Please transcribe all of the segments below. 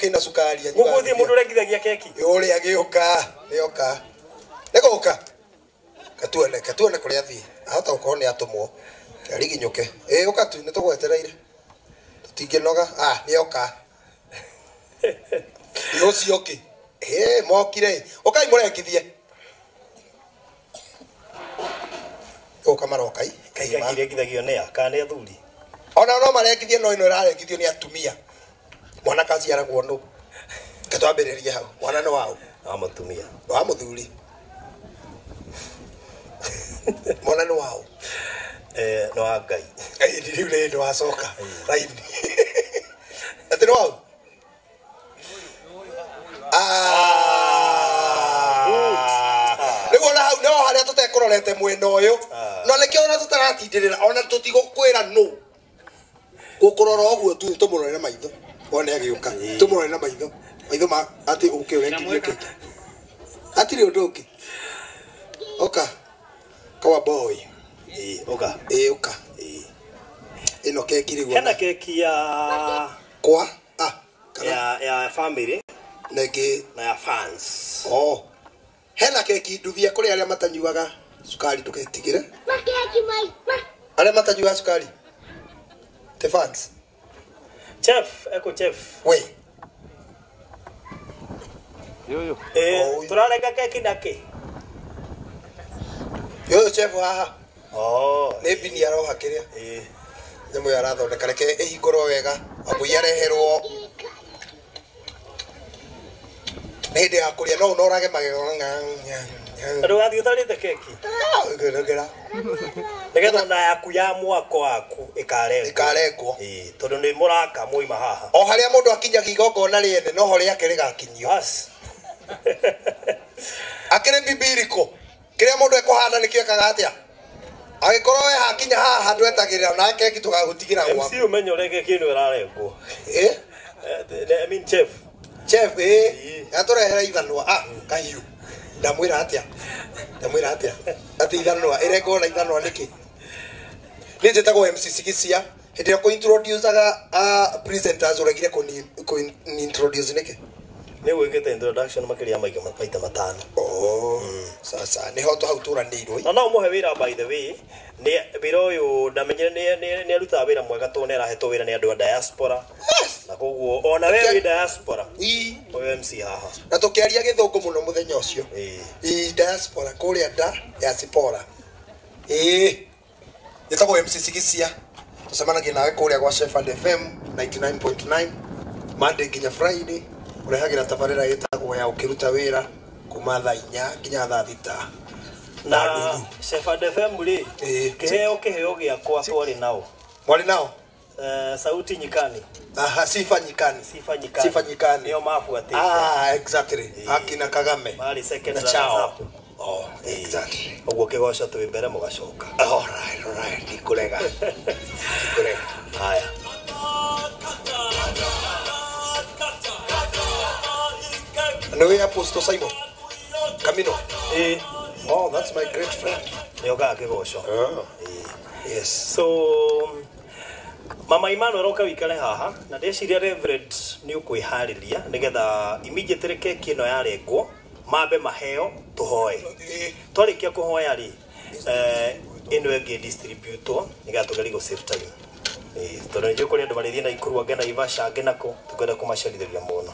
Kina cukari anyuaga. Gũgũthiĩ mũndũ ũrengithagia keki. Ũrĩa agĩũka, nĩoka. Nĩgũka. Katuone, katuone kũrĩa athiĩ. Ahota gũkorwo nĩ atũmwo. Ariginyũke. Ĩ ũka tu nĩtũgwetereire. Tũtingĩnoga. Ah, nĩoka. Ĩ ũcio ũngĩ. Ĩ mokire. Ũkai mũrengithie. Ũka maroka i. Keki irengithagio nĩ a kana nĩ athuri? Ona no marengithie no ĩno ĩrarengithio nĩ atumia. Mwana kaciaragwo nũ? Reke twambĩrĩrie hau. Mwana nĩ waũ? Wa mũtumia. Wa mũthuri. Mwana nĩ waũ? Nĩ wa Ngai. Rĩu nĩ hĩndĩ wacoka raini. Atĩ nĩ waũ? Rĩu ona hau no harĩa tũtekũrorete mwena ũyũ. No nĩkĩo ona tũtaratindĩrĩra ona tũtigũkwĩra nũ. Gũkũrora ũguo tu tũmũrore na maitho. Wone agĩũka. Tũmũrore na maitho. Maitho ma atĩ ũke ũrengithie keki. Hatirĩ ũndũ ũngĩ. Oka. Kawa boy. Ĩ ũka. Ĩ ũka. Ĩno keki rĩu. Hena keki ya kwa ah kana ya family na ĩngĩ na ya fans. Oh. Hena keki nduthie kũrĩ arĩa matanyuaga cukari ndũgetigĩre. Arĩa matanyuaga cukari. The fans. Chef, eko chef. We. Yoyo. Tũrarenga keki na kĩ? Yoyo chef haha. Oh. Nĩ bini aroha kĩrĩa. Nyamũ ĩyo arathondeka reke ĩhingũrwo wega. Ambui areherwo. Nĩ hĩndĩ ya kũrĩa no ũnorage magego. Ndũgathiĩ ũtarĩte keki. Ngĩra. Nĩgetha ona yaku ya mwako waku ĩkarengwo. Ĩkarengwo. Tondũ nĩ mũraka mũima haha. O harĩa mũndũ akinyagia igongona rĩene noho rĩake rĩgakinyio. Bas. Akĩrĩ bibiriko. Kĩrĩa mũndũ ekũhanda nĩkĩo ekaga atĩa? Angĩkorwo we hakinya haha ndwetagĩrĩra na keki tũgagũtigĩra gwaku. MC ũmenye ũrĩa keki ĩno ĩrarengwo. I mean chef. Chef atũrehera ithanwa. Ah, kahiũ. Ndamwĩra atĩa? Ndamwĩra atĩa? Atĩ ithanwa ĩrengwo na ithanwa nĩkĩ? Niĩ njĩtagwo MC Sigisia. Hĩndĩ ĩrĩa kũ-introduce-aga presenters ũregire kũ-introduce nĩkĩ? Nĩ gwĩkĩte introduction makĩria maita matano. Oh, sasa nĩho hau tũranĩirwo. Na no ũmũhe wĩra by the way, nĩ wĩra ũyũ ndamenyire nĩ arutaga wĩra mwega tondũ nĩ arahetwo wĩra nĩ andũ a diaspora. Na koguo ona we wĩ diaspora. Ũyũ MC haha. Na tũkĩaria gĩthũngũ mũno mũthenya ũcio. I diaspora kũrĩa nda ya Sipora. Njĩtagwo MC Sigisia. Tũcemanagia nawe kũrĩa gwa Shepherd FM 99.9 Monday nginya Friday. Ũrehagĩra tabarĩra ĩtagwo ya ũkĩruta wĩra kuma thaa inya nginya thaa thita. Na Shepherd FM rĩ, kĩheo gĩakwa twarĩ nao. Mwarĩ nao? Sauti Nyikani. Aha, Sifa Nyikani. Sifa Nyikani. Sifa Nyikani. Nĩo mabuatĩte. Ah, exactly. Akina Kagame. Marĩ second Na Chao. runners up. Oh, exactly. Ũguo kĩgoco twĩ mbere mũgacoka. All right, all right. Ndikũrega. Ndikũrega. Haya. Nĩ Apostle Simon Camino. Oh, that's my great friend. Nĩ okaga kĩgoco. Oh. Yes. So Mama Emmanuel oka wikare haha na ndeciria Reverend nĩ ũkwĩharĩria nĩgetha immediately keki ĩno yarengwo mambe maheo tũhoe. Twarĩkia kũhoya rĩ ĩno ĩngĩ distributwo nĩgetha tũgerie gũ save time. Tondũ nĩnjũĩ kũrĩ andũ marĩthiĩ Naikuru angĩ Naivasha angĩ nakũ tũkwenda kũmacerithĩria mũno.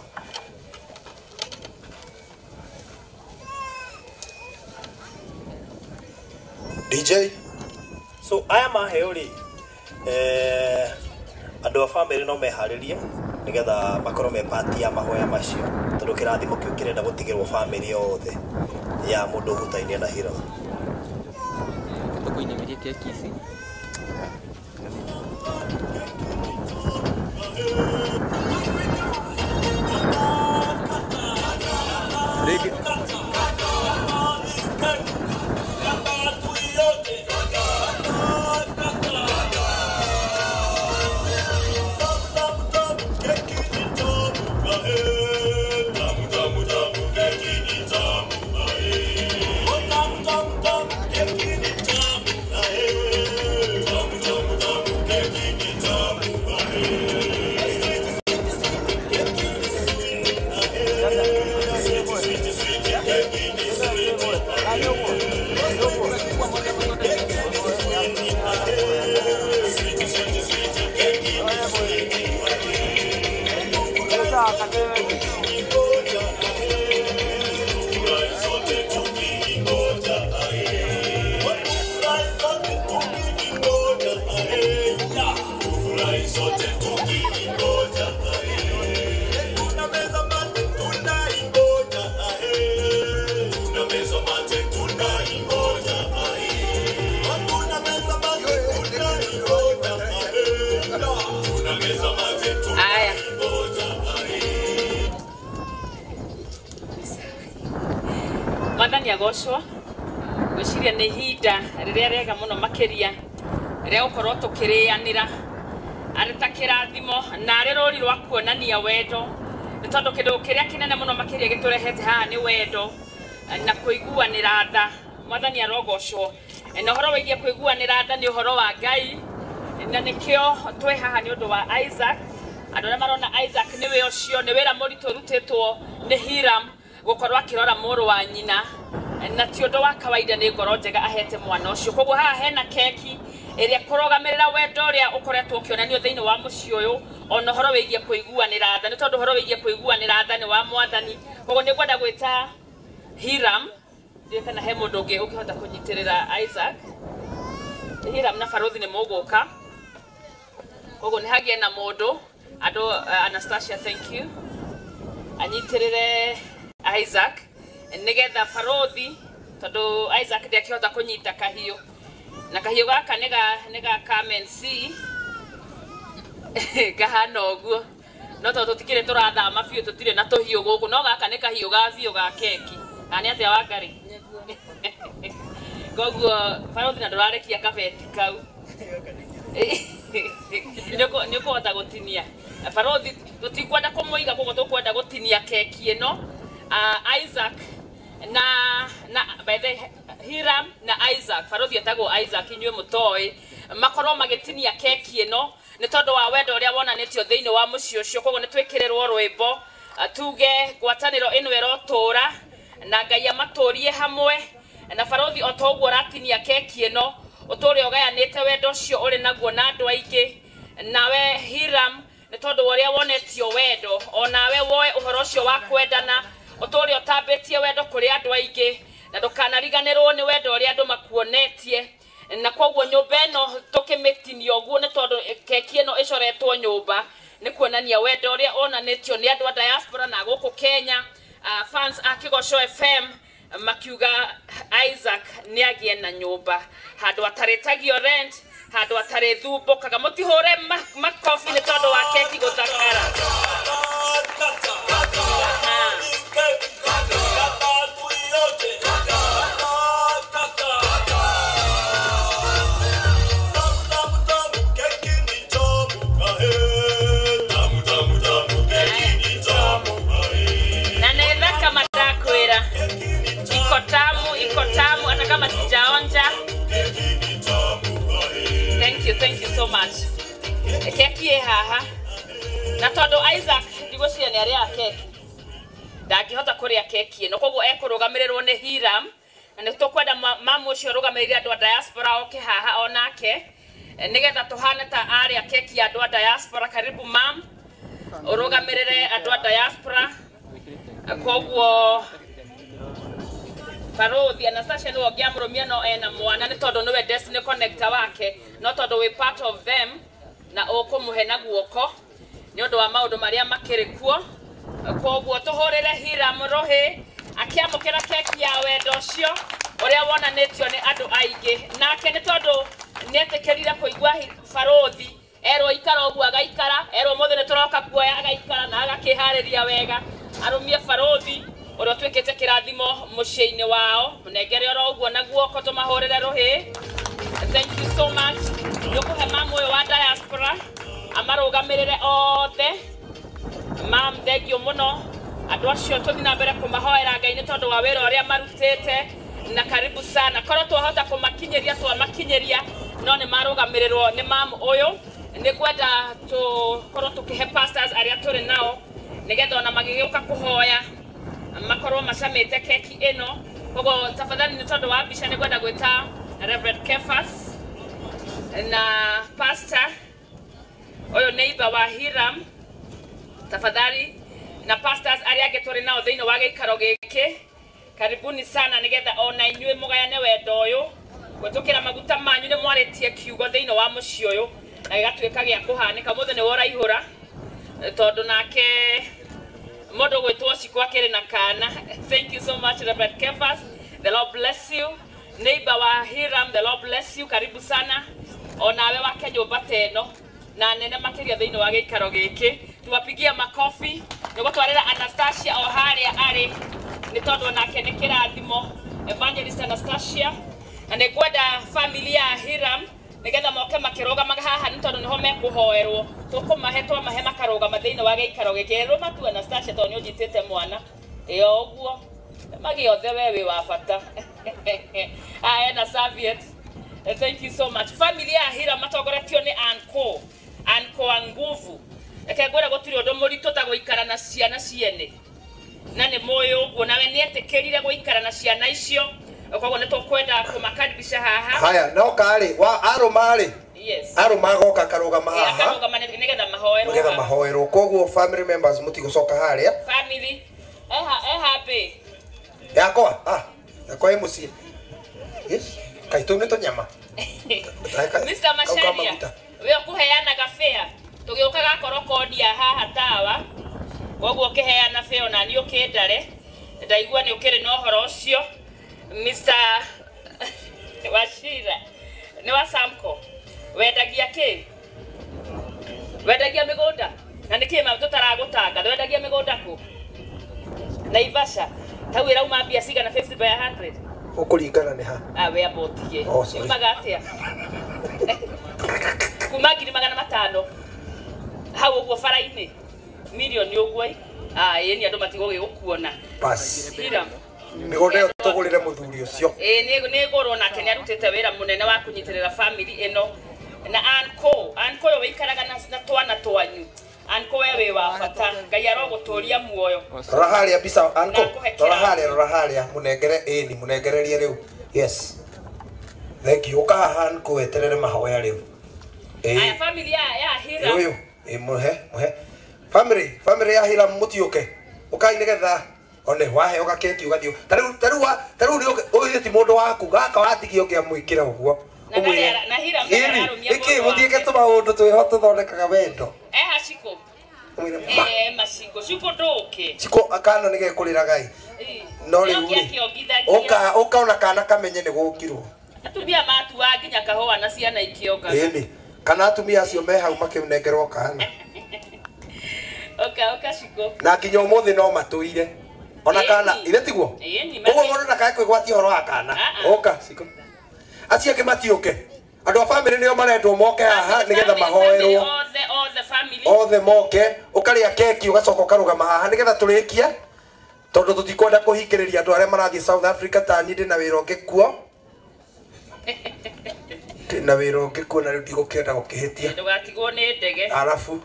DJ. So aya maheo rĩ andũ a family no meharĩrie nĩgetha makorwo me part ya mahoya macio tondũ kĩrathimo kĩu kĩrenda gũtigĩrwo family yothe ya mũndũ ũhutainie na Hiram. Tũkũinamĩria keki ici. Rĩngĩ. Mwathani agocwo. Gwĩciria nĩ ihinda rĩrĩa rĩega mũno makĩria rĩa gũkorwo tũkĩrĩanĩra arĩ ta kĩrathimo na arĩ rũri rwa kuonania wendo, nĩ tondũ kĩndũ kĩrĩa kĩnene mũno makĩria gĩtũrehete haha nĩ wendo na kũiguanĩra tha. Mwathani arogocwo. Na ũhoro wĩgiĩ kũiguanĩra tha nĩ ũhoro wa Ngai, na nĩkĩo twĩ haha nĩ ũndũ wa Isaac. Andũ arĩa marona Isaac nĩwe ũcio, nĩ wĩra mũritũ ũrutĩtwo nĩ Hiram gũkorwo akĩrora mũrũ wa nyina, na ti ũndũ wa kawaida, nĩ ngoro njega ahete mwana ũcio. Koguo haha hena keki ĩrĩa kũrũgamĩrĩra wendo ũrĩa ũkoretwo ũkĩonanio thĩinĩ wa mũciĩ ũyũ, ona ũhoro wĩgiĩ kũiguanĩra tha, nĩ tondũ ũhoro wĩgiĩ kũiguanĩra tha nĩ wa Mwathani. Koguo nĩ ngwenda gwĩta Hiram, ndiũĩ kana he mũndũ ũngĩ ũngĩhota kũnyitĩrĩra Isaac. Hiram na Barothi nĩ mũgũka, koguo nĩ hagĩe na mũndũ andũ. Anastasia, thank you, anyitĩrĩre Isaac nĩgetha Barothi, tondũ Isaac ndakĩhota kũnyita kahiũ, na kahiũ gaka nĩ ga Carmen C kahana ũguo, no tondũ tũtikĩrĩ tũrathama biũ, tũtirĩ na tũhiũ gũkũ, no gaka nĩ kahiũ ga biũ ga keki. Kana nĩ atĩa, Wangari? Koguo Barothi na ndũrarekia kabeti kau, nĩ ũkũhota gũtinia. Barothi tũtikwenda kũmũiga, koguo tũkwenda gũtinia keki ĩno. Isaac na by the Hiram na Isaac, Barothi etagwo Isaac inyuĩ mũtoĩ, makorwo magĩtinia keki ĩno nĩ tondũ wa wendo ũrĩa wonanĩtio thĩinĩ wa mũciĩ ũcio. Koguo nĩ twĩkĩrĩrwo rwĩmbo, tuge ngwatanĩro ĩno ĩrotũra na Ngai amatũrie hamwe. Na Barothi, o ta ũguo ũratinia keki ĩno, ũtũre ũgayanĩte wendo ũcio ũrĩ naguo na andũ aingĩ. Nawe Hiram, nĩ tondũ wa ũrĩa wonetio wendo, onawe woe ũhoro ũcio wa kwendana, ũtũre ũtambĩtie wendo kũrĩ andũ aingĩ, na ndũkanariganĩrwo nĩ wendo ũrĩa andũ makuonetie. Na koguo nyũmba ĩno tũkĩmĩtinia ũguo, nĩ tondũ keki ĩno ĩcoretwo nyũmba, nĩ kuonania wendo ũrĩa onanĩtio nĩ andũ a diaspora na gũkũ Kenya, fans a Kĩgoco FM, makiuga Isaac nĩ agĩe na nyũmba handũ atarĩtagio rent, handũ atarĩthumbũkaga. Mũtihũre makobi nĩ tondũ wa keki gũthakara. Aha. Na nĩ thaka, madakwĩra iko tamu, iko tamu hata kama sijaonja. Thank you, thank you so much. Keki ĩ haha, na tondũ Isaac ndigwĩciria nĩ arĩaga keki, ndangĩhota kũrĩa keki ĩno, koguo ekũrũgamĩrĩrwo nĩ Hiram, na nĩ tũkwenda mamu ũcio ũrũgamĩrĩire andũ a diaspora oke haha onake, nĩgetha tũhane ta arĩa keki ya andũ a diaspora. Karibu mam, ũrũgamĩrĩre andũ a diaspora. Koguo Barothi Anastasia nĩwe ũngĩamũrũmia, no ena mwana, nĩ tondũ nĩwe destiny connector wake, no tondũ wĩ part of them na ũkũmũhe na guoko nĩ ũndũ wa maũndũ marĩa makĩrĩ kuo. Koguo tũhũrĩre Hiram rũhĩ akĩamũkĩra keki ya wendo ũcio ũrĩa wonanĩtio nĩ andũ aingĩ. Nake nĩ tondũ nĩetĩkĩrire kũigua Barothi, erwo ikara ũguo agaikara, erwo mũthĩ nĩ tũroka kuoya agaikara, na agakĩharĩria wega arũmie Barothi ũrĩa ũtuĩkĩte kĩrathimo mũciĩ-inĩ wao. Mũnengere oro ũguo na guoko, tũmahũrĩre rũhĩ. Thank you so much. Nĩ ũkũhe mamu ũyũ wa diaspora amarũgamĩrĩre othe. Mam, thengio mũno. Andũ acio tũthiĩ na mbere kũmahoera Ngai nĩ tondũ wa wĩra ũrĩa marutĩte, na karibu sana. Korwo twahota kũmakinyĩria, twamakinyĩria, no nĩ marũgamĩrĩrwo nĩ mamu ũyũ. Nĩ ngwenda tũkorwo tũkĩhe pastors arĩa tũrĩ nao, nĩgetha ona magĩgĩũka kũhoya makorwo macamĩte keki ĩno. Koguo tafadhali, nĩ tondũ wa mbica, nĩ ngwenda gwĩta Reverend Kefas na pastor ũyũ neighbor wa Hiram, tafadhali, na pastors arĩa angĩ tũrĩ nao thĩinĩ wa gĩikaro gĩkĩ, karibuni sana, nĩgetha ona inyuĩ mũgayane wendo ũyũ gwĩtũkĩra maguta manyu. Nĩ mwarĩtie kiugo thĩinĩ wa mũciĩ ũyũ na gĩgatuĩka gĩa kũhanĩka. Mũthĩ nĩwe ũraihũra, tondũ nake mũndũ gwĩtwo Cikũ akĩrĩ na kana. Thank you so much, Reverend Kefas, the Lord bless you. Neighbor wa Hiram, the Lord bless you, karibu sana. Onawe wake nyũmba ta ĩno na nene makĩria thĩinĩ wa gĩikaro gĩkĩ. Tuwapigia makofi. Nĩ gũtwarĩra Anastasia o harĩa arĩ. Nĩ tondũ onake nĩ kĩrathimo. Evangelist Anastasia. Na nĩ ngwenda family ya Hiram nĩgetha moke makĩrũgamaga haha nĩ tondũ nĩho mekũhoerwo. Tũkũmahe twamahe makarũgama thĩinĩ wa gĩikaro gĩkĩ. Rũma tu Anastasia tondũ nĩ ũnjitĩte mwana. Ĩyo ũguo. Magĩothe we wĩ wa bata. Aya na serviette. Thank you so much. Family ya Hiram matongoretio nĩ Anko. Anko wa nguvu. Reke ngwĩre gũtirĩ ũndũ mũritũ ta gũikara na ciana ciene. Na nĩ mũĩ ũguo nawe nĩ etĩkĩrire gũikara na ciana icio. Koguo nĩ tũkwenda kũmakaribisha haha. Haya no karĩ wa arũma rĩ. Yes. Arũma agoka akarũgama haha. Akarũgama nĩgetha mahoerwo. Nĩgetha mahoerwo. Koguo family members mũtigũcoka harĩa. Family eha happy. Yakwa ah yakwa ĩ mũciĩ. Yes. Kaitũ nĩ tũnyama. Mr. Macharia, we ũkũheanaga fare. Tũgĩũka gakorwo kodia haha tawa. Koguo ũkĩheana fare ona niĩ ũkĩndare. Ndaigua nĩ ũkĩrĩ na ũhoro ũcio. Mr. Wachira nĩ wa Samco. Wendagia kĩ? Wendagia mĩgũnda? Na nĩkĩ ma tũtaragũtanga? Wendagia mĩgũnda kũ? Naivasha. Tau ĩrauma mbia cigana 50 by 100? Ũkũringana nĩ ha? Ah, we ambotie. Yumaga atĩa? Kuma 500,000. Hau ũguo bara-inĩ. Milioni ũguo. Ah, ĩĩ ni andũ matigũgĩgũkuona. Bas. Hiram. Mĩgũnda ĩyo tũgũrĩre mũthuri ũcio. Ĩĩ nĩ ngũrwo nake nĩ arutĩte wĩra mũnene wa kũnyitĩrĩra family ĩno. Na anko, anko ũyũ wĩikaraga na twana twanyu. Anko we wĩ wa bata. Ngai arogũtũria muoyo. Rora harĩa mbica anko. Rora harĩa, rora harĩa mũnengere ĩni mũnengererie rĩu. Yes. Thank you. Ũka haha anko weterere mahoya rĩu. Aya family ya Hiram. Ũyũ, ĩ mũhe, mũhe. Family, family ya Hiram mũtiũke. Ũkai nĩgetha one waheo gakeki ũgathiĩ. Ta rĩu ũyũ ti mũndũ waku gaka watigio ũngĩamwĩkĩra ũguo. Na Hiram ararũmia. Nĩkĩ mũthiĩke tũmaũndũ twĩho tũthondekaga wendo. Eha Shiko. Mashiko. Shiko ndũke. Shiko akana nĩ gekũrĩra gai. No rĩu rĩ. Ũka ona kana kamenye nĩ gũkirwo. Atumia matua nginya kahũa na ciana ikĩonga. Ĩni. Kana atumia acio me hau makĩnengerwo kana. Oka Shiko. Na nginya ũmũthĩ no matũire. Ona kana ithe tiguo. Ũguo mũndũ ndakae kwĩgwatia ũhoro wa kana. Ũka Shiko. Acio angĩ matiũke. Andũ a family nĩo marendwo moke haha nĩgetha mahoerwo. Othe moke ũkarĩa keki ũgacoka ũkarũgama haha nĩgetha tũrĩkie tondũ tũtikwenda kũhingĩrĩria andũ arĩa marathiĩ South Africa ta niĩ ndĩna wĩra ũngĩ kuo. Ndĩna wĩra ũngĩ kuo na rĩu ndigũkĩenda gũkĩhĩtia. Ndũgatigwo nĩ ndege. Arabu.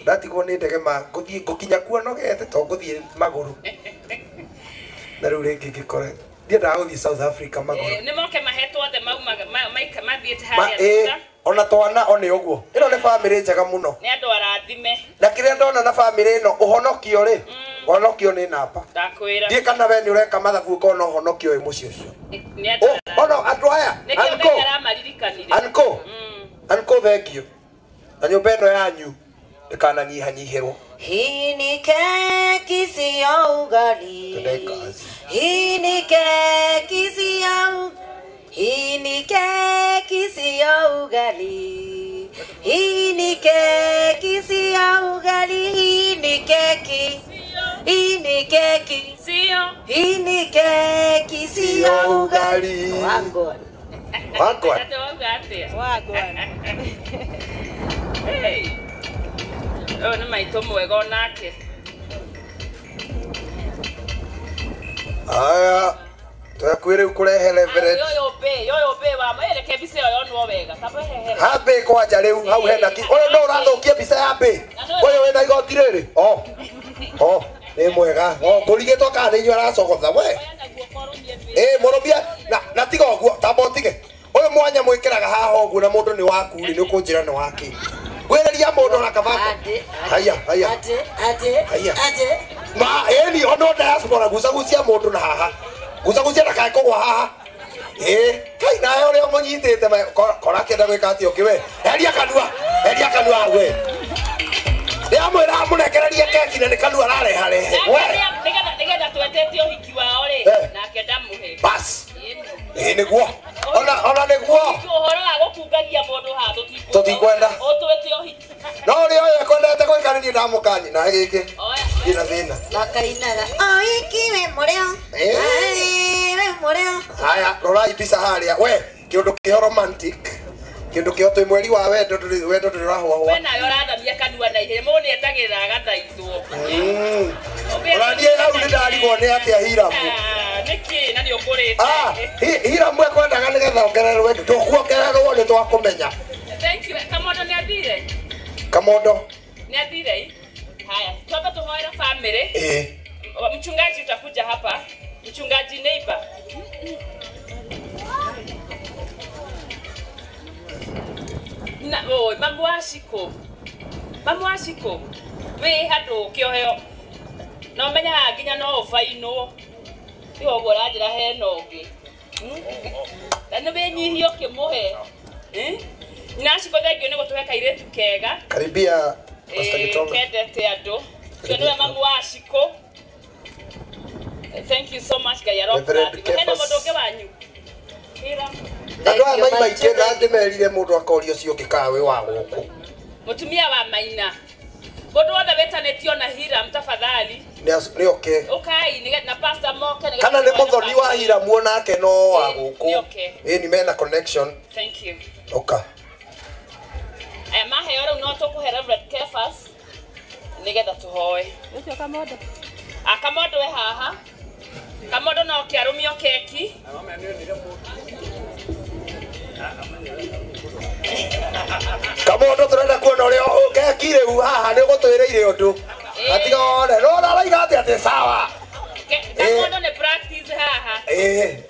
Ndatigwo nĩ ndege ma ngũthiĩ ngũkinya kuo nogete to ngũthiĩ magũrũ. Na rĩu rĩngĩ ngĩkore ndiendaga gũthiĩ South Africa magũrũ. Nĩ moke mahetwo othe mauma mathiĩte harĩa thutha. Ona twana one ũguo. Ĩno nĩ family njega mũno. Nĩ andũ arathime. Na kĩrĩa ndona na family ĩno ũhonokio rĩ. Ũhonokio nĩ namba. Ndakwĩra. Ndiĩ kana we nĩ ũreka mathabu ũkona ũhonokio wĩ mũciĩ ũcio. Nĩ andũ. Ono andũ aya. Nĩkĩo Ngai aramaririkanire. Anko. Anko thank you. Na nyũmba ĩno yanyu ndĩkananyihanyihĩrwo. Hii ni keki sio ugali. Hii ni keki sio. Hii ni keki sio ugali. Hii ni keki sio ugali. Hii ni keki. Hii ni keki sio. Hii ni keki sio ugali. Wagwan. Wagwan. Wagwan. Hey. Ũyũ nĩ maitũ mwega onake. Aya, twakwĩ rĩu kũrehe Reverend. Ũyũ mbĩ wa reke mbica ĩyo yonwo wega. Kaba hehe. Ha mbĩ kwanja rĩu hau hena ki. Ũyũ no ũrathũkia mbica ya mbĩ. Ũyũ wĩna igoti rĩrĩ. O. O, nĩ mwega. O, ngũrigĩtwo kana nĩ inyuĩ aracogotha we. Ĩ mũrũmia na tiga ũguo, tamba ũtige. Ũyũ mwanya mwĩkĩraga haha ũguo na mũndũ nĩ waku rĩ, nĩ ũkũnjĩra nĩ wake. Ngwĩrĩria mũndũ na kabako. Haya, haya. Haya. Ma, ĩni ono diaspora gucagucia mũndũ na haha. Gucagucia ndakae kũgwa haha. Ĩ, kai nawe ũrĩa ũmũnyitĩte kora akĩenda gwĩka atĩa ũngĩ we. Eria kanua, eria kanua we. Ndĩramwĩra amũnengererie keki na nĩ kanua arareharehe. We. Nĩgetha twetete ũhiki wao rĩ, nake ndamũhe. Bas. Ĩ nĩguo. Ona nĩguo. Ũhoro wa gũkungagia mũndũ haha tũtikwenda. Tũtikwenda. Ũtwĩte ũhiki. No ũrĩa ũyũ ekwendete gwĩka nĩ niĩ ndamũkani na gĩkĩ. Ndina thina. Makainaga oiki we mũrĩo. We mũrĩo. Haya, rorai mbica harĩa. We, kĩũndũ kĩho romantic. Kĩndũ kĩho twĩ mweri wa wendo ndũrĩ wendo ndũrĩ ũrahũahũa. We nawe ũrathamia kanua na ihenya mũndũ nĩetagĩrĩra agathaithwo. Ũraniĩ hau nĩ ndarigwo nĩ atĩa Hiramu. Nĩkĩ na nĩ ũkũrĩte? Hiramu ekwendaga nĩgetha ongererwo ndũkuongererwo nĩ twakũmenya. Thank you. Kamondo nĩ athire? Kamondo nĩ athire? Haya, twamba tuhoere family. Mchungaji utakuja hapa. Mchungaji neighbor. Na oi, mamu waciko. Mamu waciko. We handu kioheo. No menya nginya no ubainwo. Ti ũguo ũranjĩra hena ũngĩ. Na nĩ wĩnyihie ũkĩmũhe. Nyina Waciko thengio nĩ gũtũhe kairĩtu kega. Karibia Pastor Gitonga. Kendete andũ. Ũcio nĩwe mamu Waciko. Thank you so much Ngai arokũrathima. Hena mũndũ ũngĩ wanyu? Andũ aya mai maingĩ na ndĩmerire mũndũ akoria ũcio ũngĩ kana wĩ wa gũkũ. Mũtumia wa Maina. Mũndũ wothe wĩtanĩtio na Hiram tafadhali. Nĩ oke. Ũkai na pastor moke. Kana nĩ mũthoni wa Hiram onake no wa gũkũ. Ĩĩ ni mena connection. Thank you. Oka. Aya maheo rĩu no tũkũhe Reverend Kefas nĩgetha tũhoe. Ũcio Kamondo. Kamondo we haha. Kamondo no kĩarũmio keki. Kamondo tũrenda kuona ũrĩa keki rĩu haha nĩ ũgũtwĩrĩire ũndũ. Atiga one no ũraraiga atĩ atĩ sawa. Kamondo nĩ practice haha.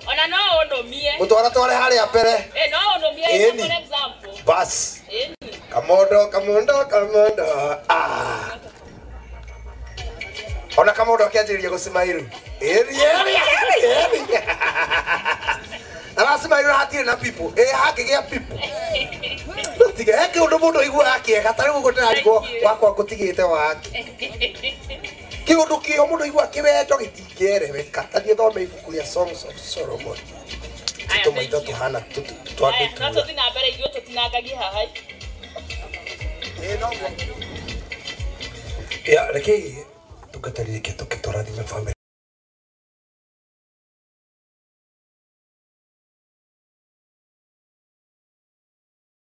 Ona no ũnũmie. Mũtwaratware harĩa mbere. No ũnũmie for example. Bas. Kamondo Kamondo Kamondo. Ah. Ona Kamondo akĩanjĩrĩria gũcimairu. Ĩri ĩri ĩri. Aracimairu hatirĩ na people. Hangĩgĩa people. Tige he kĩũndũ mũndũ aiguaga kĩega ta rĩu ũguo ndĩrarigwo wakwa ngũtigĩte wake. Kĩũndũ kĩo mũndũ aiguaga kĩwendo gĩtingĩereweka. Ta thiĩ thome ibuku rĩa Songs of Solomon. Tũmaitho tũhana twandĩtwo. No tũthiĩ na mbere ithuĩ tũtinangagie haha. Ya, rekei tungatarire kĩtũrathime family.